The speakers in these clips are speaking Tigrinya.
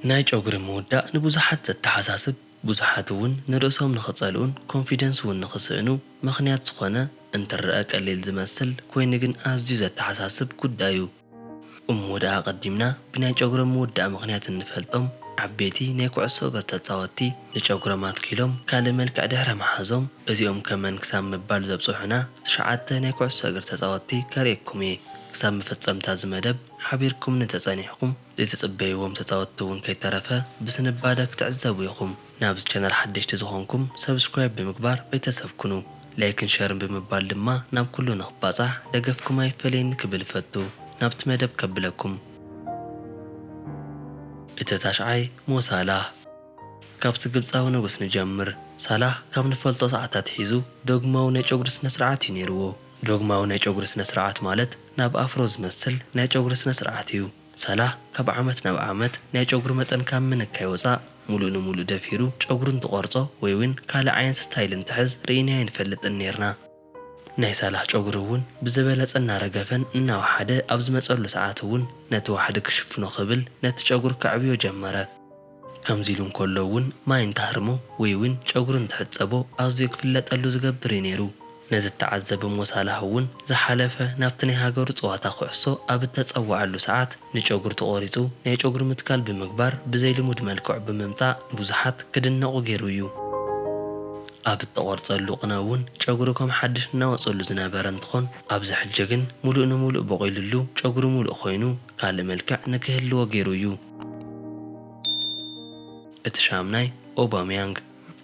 ናይ ጨጉሪ ምውዳእ ንብዙሓት ዘተሓሳስብ፣ ብዙሓት እውን ንርእሶም ንኽጸልኡን ኮንፊደንስ እውን ንኽስእኑ ምኽንያት ዝኾነ እንትረኣ ቀሊል ዝመስል ኮይኑ ግን ኣዝዩ ዘተሓሳስብ ጉዳይ እዩ። እሞ ደኣ ኣቐዲምና ብናይ ጨጉሮም ምውዳእ ምኽንያት እንፈልጦም ዓበይቲ ናይ ኩዕሶ እግሪ ተጻወትቲ ንጨጉሮም ኣትኪሎም ካልእ መልክዕ ድሕሪ ምሓዞም እዚኦም ከመን ክሳብ ምባል ዘብጽሑና ትሽዓተ ናይ ኩዕሶ እግሪ ተጻወትቲ ከርእየኩም እየ። ክሳብ መፈጸምታ እዚ መደብ ሓቢርኩም እንተጸኒሕኩም ዘይትጽበይዎም ተጻወትቲ እውን ከይተረፈ ብስንባደ ክትዕዘቡ ኢኹም። ናብዚ ቻነል ሓደሽቲ ዝኾንኩም ሰብስክራይብ ብምግባር ቤተሰብ ኩኑ። ላይክን ሸርን ብምባል ድማ ናብ ኩሉ ንኽባጻሕ ደገፍኩም ኣይፈለየኒ ክብል እፈቱ። ናብቲ መደብ ከብለኩም። እቲ ታሽዓይ ሞሳላህ። ካብቲ ግብጻዊ ንጉስ ንጀምር። ሳላህ ካብ ንፈልጦ ሰዓታት ሒዙ ዶግማዊ ናይ ጨጉሪ ስነ ስርዓት እዩ ነይርዎ። ዶግማዊ ናይ ጨጉሪ ስነ ስርዓት ማለት ናብ ኣፍሮ ዝመስል ናይ ጨጉሪ ስነ ስርዓት እዩ። ሳላህ ካብ ዓመት ናብ ዓመት ናይ ጨጉሪ መጠን ካብ ምንካይ ወጻእ ሙሉእ ንሙሉእ ደፊሩ ጨጉሩ እንትቆርጾ ወይ እውን ካልእ ዓይነት ስታይል እንትሕዝ ርኢናዮ ኣይንፈልጥን ነይርና። ናይ ሳላህ ጨጉሪ እውን ብዝበለጸ እናረገፈን እናወሓደ ኣብ ዝመጸሉ ሰዓት እውን ነቲ ዋሕዲ ክሽፍኖ ክብል ነቲ ጨጉሪ ከዕብዮ ጀመረ። ከምዚ ኢሉ እንከሎ እውን ማይ እንተሃርሞ ወይ እውን ጨጉሩ እንትሕጸቦ ኣዝዩ ክፍለጠሉ ዝገብር እዩ ነይሩ። ነዚ እተዓዘበ ሞ ሳላህ እውን ዝሓለፈ ናብቲ ናይ ሃገሩ ጸዋታ ኩዕሶ ኣብ እተጸወዐሉ ሰዓት ንጨጉሩ ተቖሪጹ ናይ ጨጉሪ ምትካል ብምግባር ብዘይ ልሙድ መልክዑ ብምምጻእ ብዙሓት ክድነቑ ገይሩ እዩ። ኣብ እተቖርጸሉ ቅነ እውን ጨጉሩ ከም ሓድሽ እናወጸሉ ዝነበረ እንትኾን ኣብዚ ሕጂ ግን ሙሉእ ንሙሉእ ቦቒሉሉ ጨጉሩ ሙሉእ ኮይኑ ካልእ መልክዕ ንክህልዎ ገይሩ እዩ። እቲ ሻምናይ ኦባምያንግ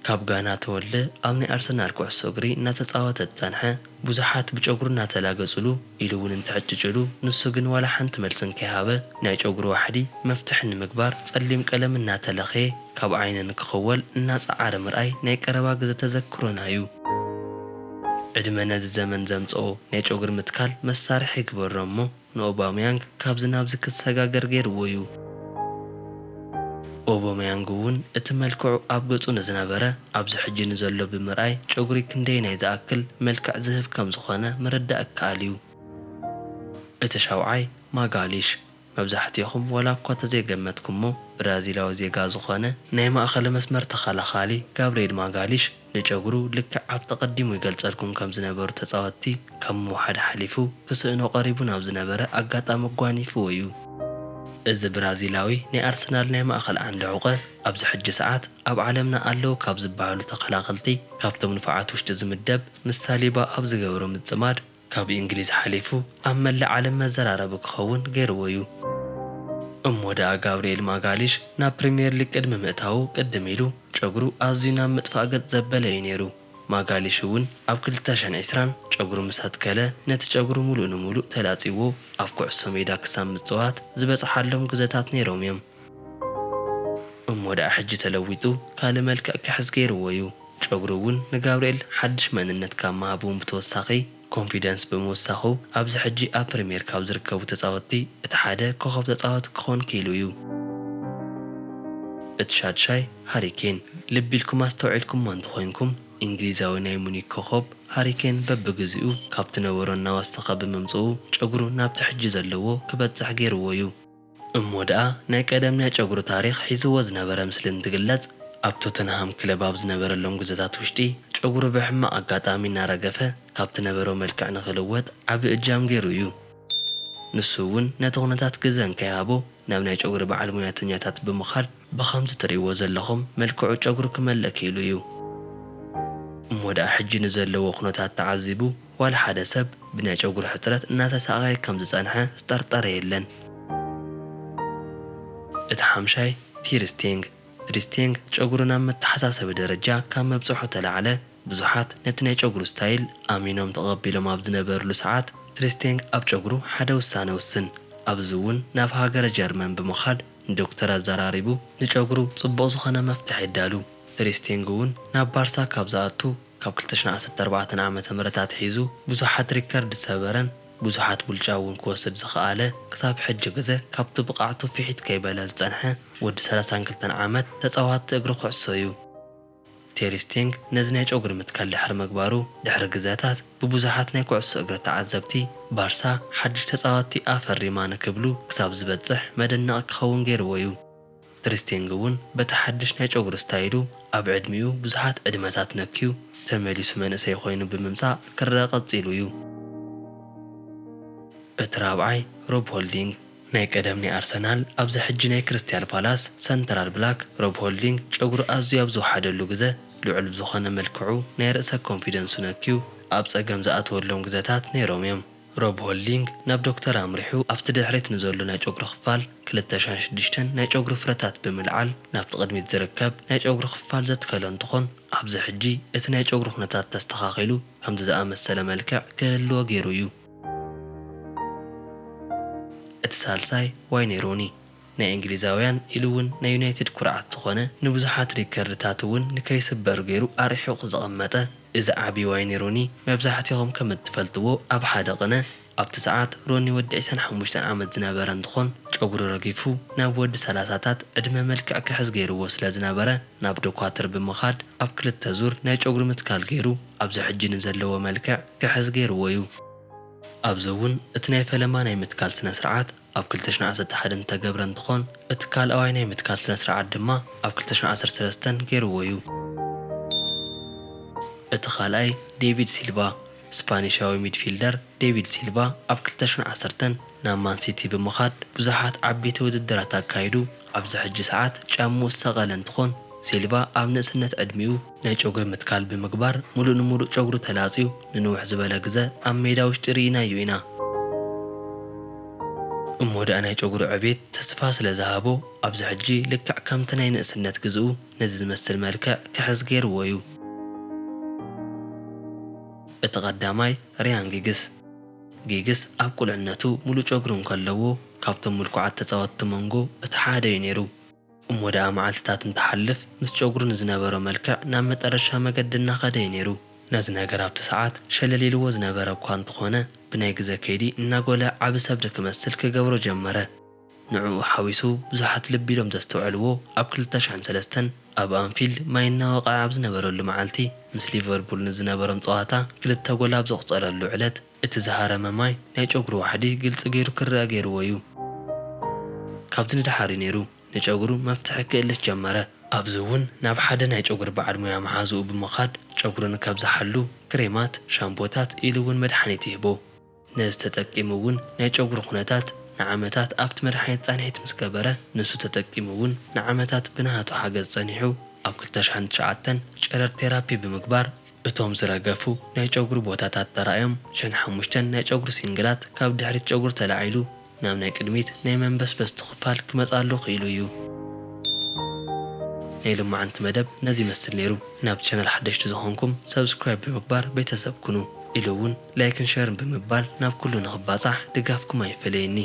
ካብ ጋና ተወልደ ኣብ ናይ ኣርሰናል ኩዕሶ እግሪ እናተጻወተ ዝጸንሐ ብዙሓት ብጨጉሩ እናተላገጹሉ ኢሉ እውን እንትሕጭጭሉ ንሱ ግን ዋላ ሓንቲ መልሲ እንከይሃበ ናይ ጨጉሩ ዋሕዲ መፍትሒ ንምግባር ጸሊም ቀለም እናተለኸየ ካብ ዓይኒ ንክኽወል እናጸዓረ ምርኣይ ናይ ቀረባ ግዘ ተዘክሮና እዩ። ዕድመ ነዚ ዘመን ዘምጽኦ ናይ ጨጉሪ ምትካል መሳርሒ ይግበሮ እሞ ንኦባምያንግ ካብዚ ናብዚ ክሰጋገር ገይርዎ እዩ። ኦባምያንግ እውን እቲ መልክዑ ኣብ ገጹ ንዝነበረ ኣብዚ ሕጂ ንዘሎ ብምርኣይ ጨጉሪ ክንደየናይ ዝኣክል መልክዕ ዝህብ ከም ዝኾነ ምርዳእ እከኣል እዩ። እቲ ሻውዓይ ማጋሊሽ። መብዛሕትኹም ዋላ እኳ ተዘይገመትኩሞ ብራዚላዊ ዜጋ ዝኾነ ናይ ማእኸለ መስመር ተኸላኻሊ ጋብርኤል ማጋሊሽ ንጨጉሩ ልክዕ ኣብቲ ቀዲሙ ይገልጸልኩም ከም ዝነበሩ ተጻወትቲ ካብ ምውሓድ ሓሊፉ ክስእኖ ቀሪቡ ናብ ዝነበረ ኣጋጣሚ ኣጓኒፍዎ እዩ። እዚ ብራዚላዊ ናይ ኣርሰናል ናይ ማእኸል ዓንዲ ሑቐ ኣብዚ ሕጂ ሰዓት ኣብ ዓለምና ኣለዉ ካብ ዝበሃሉ ተኸላኸልቲ ካብቶም ንፉዓት ውሽጢ ዝምደብ ምስ ሳሊባ ኣብ ዝገበሮ ምጽማድ ካብ እንግሊዝ ሓሊፉ ኣብ መላእ ዓለም መዘራረቢ ክኸውን ገይርዎ እዩ። እሞ ደኣ ጋብርኤል ማጋሊሽ ናብ ፕሪምየር ሊግ ቅድሚ ምእታዉ ቅድም ኢሉ ጨጉሩ ኣዝዩ ናብ ምጥፋእ ገጽ ዘበለ እዩ ነይሩ። ማጋሊሽ እውን ኣብ ክልተ ሽሕን ዕስራን ጨጉሩ ምስ ኣትከለ ነቲ ጨጉሩ ሙሉእ ንሙሉእ ተላጺዎ ኣብ ኩዕሶ ሜዳ ክሳብ ምጽዋት ዝበጽሓሎም ግዘታት ነይሮም እዮም። እሞ ደኣ ሕጂ ተለዊጡ ካልእ መልክዕ ክሕዝ ገይርዎ እዩ። ጨጉሩ እውን ንጋብርኤል ሓድሽ መንነት ካብ ምሃቡ እውን ብተወሳኺ ኮንፊደንስ ብምውሳኹ ኣብዚ ሕጂ ኣብ ፕሪምየር ካብ ዝርከቡ ተጻወትቲ እቲ ሓደ ኮኸብ ተጻወቲ ክኾን ክኢሉ እዩ። እቲ ሻድሻይ ሃሪኬን። ልቢ ኢልኩም ኣስተውዒልኩሞ እንተኾይንኩም እንግሊዛዊ ናይ ሙኒክ ኮኸብ ሃሪኬን በብግዚኡ ካብቲ ነበሮ እናወሰኸ ብምምጽኡ ጨጉሩ ናብቲ ሕጂ ዘለዎ ክበጽሕ ገይርዎ እዩ። እሞ ደኣ ናይ ቀደም ናይ ጨጉሩ ታሪኽ ሒዝዎ ዝነበረ ምስሊ እንትግለጽ ኣብ ቶተንሃም ክለብ ኣብ ዝነበረሎም ግዘታት ውሽጢ ጨጉሩ ብሕማቕ ኣጋጣሚ እናረገፈ ካብቲ ነበሮ መልክዕ ንኽልወጥ ዓቢ እጃም ገይሩ እዩ። ንሱ እውን ነቲ ኩነታት ግዘ እንከይሃቦ ናብ ናይ ጨጉሪ በዓል ሞያተኛታት ብምኻድ ብኸምዚ ትርእይዎ ዘለኹም መልክዑ ጨጉሩ ክመልእ ክኢሉ እዩ። እሞ ደኣ ሕጂ ንዘለዎ ኩነታት ተዓዚቡ ዋላ ሓደ ሰብ ብናይ ጨጉሪ ሕጽረት እናተሳቐየ ከም ዝጸንሐ ዝጠርጠረ የለን። እቲ ሓምሻይ ቲር ስቴንግ። ትሪስቴንግ ጨጉሩ ናብ መተሓሳሰቢ ደረጃ ካብ ምብጽሑ ተላዕለ ብዙሓት ነቲ ናይ ጨጉሩ ስታይል ኣሚኖም ተቐቢሎም ኣብ ዝነበርሉ ሰዓት ትሪስቴንግ ኣብ ጨጉሩ ሓደ ውሳነ ውስን። ኣብዚ እውን ናብ ሃገረ ጀርመን ብምኻድ ንዶክተር ኣዘራሪቡ ንጨጉሩ ጽቡቕ ዝኾነ መፍትሒ የዳሉ። ትሪስቴንግ እውን ናብ ባርሳ ካብ ዝኣቱ ካብ ክልተ ሽሕን ዓሰርተ ኣርባዕተን ዓመተ ምህረት ኣትሒዙ ብዙሓት ሪከርድ ዝሰበረን ብዙሓት ብልጫ እውን ክወስድ ዝኸኣለ ክሳብ ሕጂ ግዘ ካብቲ ብቕዓቱ ፍሒት ከይበለ ዝጸንሐ ወዲ ሰላሳን ክልተን ዓመት ተጻዋቲ እግሪ ኩዕሶ እዩ። ቴሪስቴንግ ነዚ ናይ ጨጉሪ ምትካል ድሕሪ ምግባሩ ድሕሪ ግዘታት ብብዙሓት ናይ ኩዕሶ እግሪ ተዓዘብቲ ባርሳ ሓድሽ ተጻወትቲ ኣፈሪማ ንክብሉ ክሳብ ዝበጽሕ መደነቒ ክኸውን ገይርዎ እዩ። ትሪስቴንግ እውን በቲ ሓድሽ ናይ ጨጉሪ ስታይሉ ኣብ ዕድሚኡ ብዙሓት ዕድመታት ነክዩ ተመሊሱ መንእሰይ ኮይኑ ብምምጻእ ክረኣ ቀጺሉ እዩ። እቲ ራብዓይ ሮብ ሆልዲንግ ናይ ቀደም ናይ ኣርሰናል ኣብዚ ሕጂ ናይ ክርስትያል ፓላስ ሰንትራል ብላክ ሮብ ሆልዲንግ ጨጉሩ ኣዝዩ ኣብ ዝወሓደሉ ግዘ ልዑል ብዝኾነ መልክዑ ናይ ርእሰ ኮንፊደንሱ ነክዩ ኣብ ጸገም ዝኣተወሎም ግዘታት ነይሮም እዮም። ሮብ ሆልዲንግ ናብ ዶክተር ኣምሪሑ ኣብቲ ድሕሪት ንዘሎ ናይ ጨጉሪ ክፋል ክልተ ሽሕን ሽዱሽተን ናይ ጨጉሪ ፍረታት ብምልዓል ናብቲ ቅድሚት ዝርከብ ናይ ጨጉሪ ክፋል ዘትከሎ እንትኾን ኣብዚ ሕጂ እቲ ናይ ጨጉሪ ኩነታት ተስተኻኺሉ ከምዚ ዝኣመሰለ መልክዕ ክህልዎ ገይሩ እዩ። እቲ ሳልሳይ ዋይኔ ሩኒ ናይ እንግሊዛውያን ኢሉ እውን ናይ ዩናይትድ ኩርዓት ዝኾነ ንብዙሓት ሪከርድታት እውን ንከይስበር ገይሩ ኣርሒቑ ዘቐመጠ እዚ ዓቢ ዋይኔ ሩኒ መብዛሕትኹም ከም እትፈልጥዎ ኣብ ሓደ ቅነ ኣብቲ ሰዓት ሮኒ ወዲ ዕስራን ሓሙሽተን ዓመት ዝነበረ እንትኾን ጨጉሩ ረጊፉ ናብ ወዲ ሰላሳታት ዕድመ መልክዕ ክሕዝ ገይርዎ ስለ ዝነበረ ናብ ዶኳትር ብምኻድ ኣብ ክልተ ዙር ናይ ጨጉሪ ምትካል ገይሩ ኣብዚ ሕጂ ንዘለዎ መልክዕ ክሕዝ ገይርዎ እዩ። ኣብዚ እውን እቲ ናይ ፈለማ ናይ ምትካል ስነ ስርዓት ኣብ ክልተ ሽሕን ዓሰርተ ሓደን ዝተገብረ እንትኾን እቲ ካልኣዋይ ናይ ምትካል ስነ ስርዓት ድማ ኣብ ክልተ ሽሕን ዓሰርተ ሰለስተን ገይርዎ እዩ። እቲ ካልኣይ ዴቪድ ሲልቫ ስፓኒሻዊ ሚድፊልደር ዴቪድ ሲልቫ ኣብ ክልተ ሽሕን ዓሰርተን ናብ ማን ሲቲ ብምኻድ ብዙሓት ዓበይቲ ውድድራት ኣካይዱ ኣብዚ ሕጂ ሰዓት ጫምኡ ዝሰቐለ እንትኾን ሲልቫ ኣብ ንእስነት ዕድሚኡ ናይ ጨጉሪ ምትካል ብምግባር ሙሉእ ንሙሉእ ጨጉሩ ተላፅዩ ንንውሕ ዝበለ ግዘ ኣብ ሜዳ ውሽጢ ርኢናዮ ኢና። እሞ ደኣ ናይ ጨጉሩ ዕቤት ተስፋ ስለ ዝሃቦ ኣብዚ ሕጂ ልክዕ ከምቲ ናይ ንእስነት ግዝኡ ነዚ ዝመስል መልክዕ ክሕዝ ገይርዎ እዩ። እቲ ቀዳማይ ሪያን ጊግስ። ጊግስ ኣብ ቁልዕነቱ ሙሉእ ጨጉሪ እንከለዎ ካብቶም ምልኩዓት ተፃወትቲ መንጎ እቲ ሓደ እዩ ነይሩ። እሞ ደኣ መዓልትታት እንትሓልፍ ምስ ጨጉሩ ንዝነበሮ መልክዕ ናብ መጠረሻ መገዲ እናኸደ እዩ ነይሩ። ነዚ ነገር ኣብቲ ሰዓት ሸለል ኢልዎ ዝነበረ እኳ እንተኾነ ብናይ ግዘ ከይዲ እናጎልሐ ዓቢ ሰብሪ ክመስል ክገብሮ ጀመረ። ንዕኡ ሓዊሱ ብዙሓት ልቢ ኢሎም ዘስተውዐልዎ ኣብ ክልተ ሽሕን ሰለስተን ኣብ ኣንፊልድ ማይ እናወቕዐ ኣብ ዝነበረሉ መዓልቲ ምስ ሊቨርፑል ንዝነበሮም ፀዋታ ክልተ ጎል ኣብ ዘቑፀረሉ ዕለት እቲ ዝሃረመ ማይ ናይ ጨጉሩ ዋሕዲ ግልፂ ገይሩ ክረኣ ገይርዎ እዩ። ካብዚ ንደሓር እዩ ነይሩ ንጨጉሩ መፍትሒ ክእልሽ ጀመረ። ኣብዚ እውን ናብ ሓደ ናይ ጨጉሪ በዓል ሞያ መሓዝኡ ብምኻድ ጨጉሩ ንከብዝሓሉ ክሬማት፣ ሻምፖታት ኢሉ እውን መድሓኒት ይህቦ። ነዚ ተጠቂሙ እውን ናይ ጨጉሩ ኩነታት ንዓመታት ኣብቲ መድሓኒት ፃንሒት ምስ ገበረ ንሱ ተጠቂሙ እውን ንዓመታት ብናሃቱ ሓገዝ ፀኒሑ ኣብ ክልተ ሽሕን ትሽዓተን ጨረር ቴራፒ ብምግባር እቶም ዝረገፉ ናይ ጨጉሪ ቦታታት ተራእዮም ሽሕን ሓሙሽተን ናይ ጨጉሪ ሲንግላት ካብ ድሕሪት ጨጉሩ ተላዒሉ ናብ ናይ ቅድሚት ናይ መንበስበስቱ ክፋል ክመፅኣሉ ክኢሉ እዩ። ናይ ሎማዓንቲ መደብ ነዚ ይመስል ነይሩ። ናብ ቻነል ሓደሽቲ ዝኾንኩም ሰብስክራይብ ብምግባር ቤተሰብ ኩኑ ኢሉ እውን ላይክን ሸርን ብምባል ናብ ኩሉ ንኽባፃሕ ድጋፍኩም ኣይፈለየኒ።